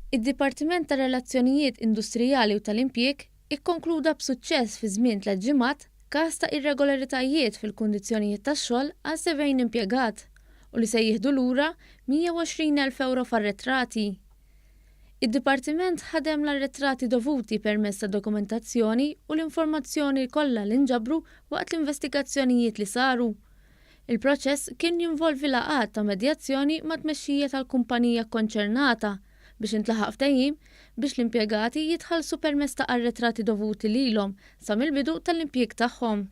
Id-Dipartiment tar-Relazzjonijiet Industrijali u tal-Impjieg ikkonkluda b'suċċess fi żmien tlett ġimgħat każ ta' irregolaritajiet fil-kundizzjonijiet tax-xogħol għal 70 impjegat u li se jieħdu lura 120,000 ewro f'arretrati. Id-Dipartiment ħadem l-arretrati dovuti permezz ta' dokumentazzjoni u l-informazzjoni kollha li nġabru waqt l-investigazzjonijiet li saru. Il-proċess kien jinvolvi laqgħat ta' medjazzjoni mat-tmexxija tal-kumpanija kkonċernata biex intlaħaq ftehim biex l-impjegati jitħallsu permezz ta' arretrati dovuti lilhom sa mill-bidu tal-impjieg tagħhom.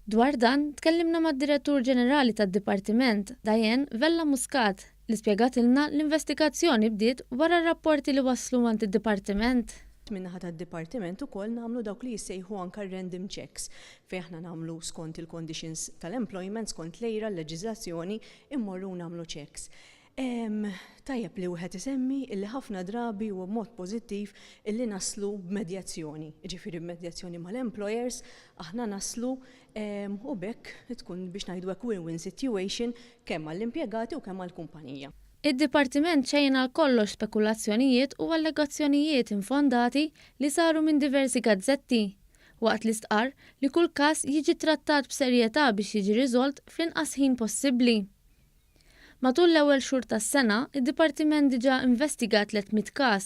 Dwar dan, tkellimna mad-Direttur Ġenerali tad-Dipartiment, Diane Vella Muscat, li spjegatilna l-investigazzjoni bdiet wara r-rapporti li waslu għand id-Dipartiment. Min-naħa tad-Dipartiment ukoll nagħmlu dawk li jissejħu anke random checks fejn aħna nagħmlu skont il-conditions tal-employment, skont l-EIRA, l-leġiżlazzjoni, immorru u nagħmlu checks. Tajjeb li wieħed isemmi illi ħafna drabi huwa b'mod pożittiv illi naslu b'medjazzjoni, jiġifieri b'medjazzjoni mal-employers aħna naslu u b'hekk tkun biex ngħidu hekk win-win situation kemm għall-impjegati u kemm għall-kumpanija. Id-Dipartiment xejjen għal kollox spekulazzjonijiet u allegazzjonijiet infondati li saru minn diversi gazzetti, waqt li stqarr li kull każ jiġi ttrattat b'serjetà biex jiġi riżolt fl-inqas ħin possibbli. Matul l-ewwel xhur tas-sena, id-Dipartiment diġà investiga 300 każ,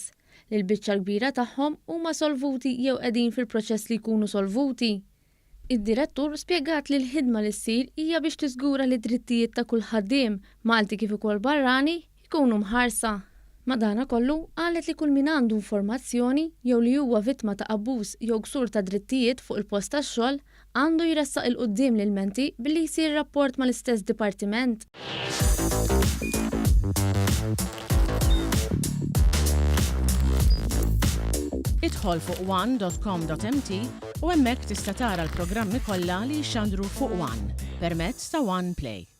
li l-biċċa l-kbira tagħhom huma solvuti jew qegħdin fil-proċess li jkunu solvuti. Id-Direttur spjegat li l-ħidma li ssir hija biex tiżgura li d-drittijiet ta' kull ħaddiem, Malti kif ukoll barrani, jkunu mħarsa. Madanakollu, qalet li kull min għandu informazzjoni jew li huwa vittma ta' abbuż jew ksur ta' drittijiet fuq il-post tax-xogħol għandu jressaq 'il quddiem l-ilmenti billi jsir rapport mal-istess dipartiment. Idħol fuq one.com.mt u hemmhekk tista' tara l-programmi kollha li jixxandru fuq One permezz ta' One Play.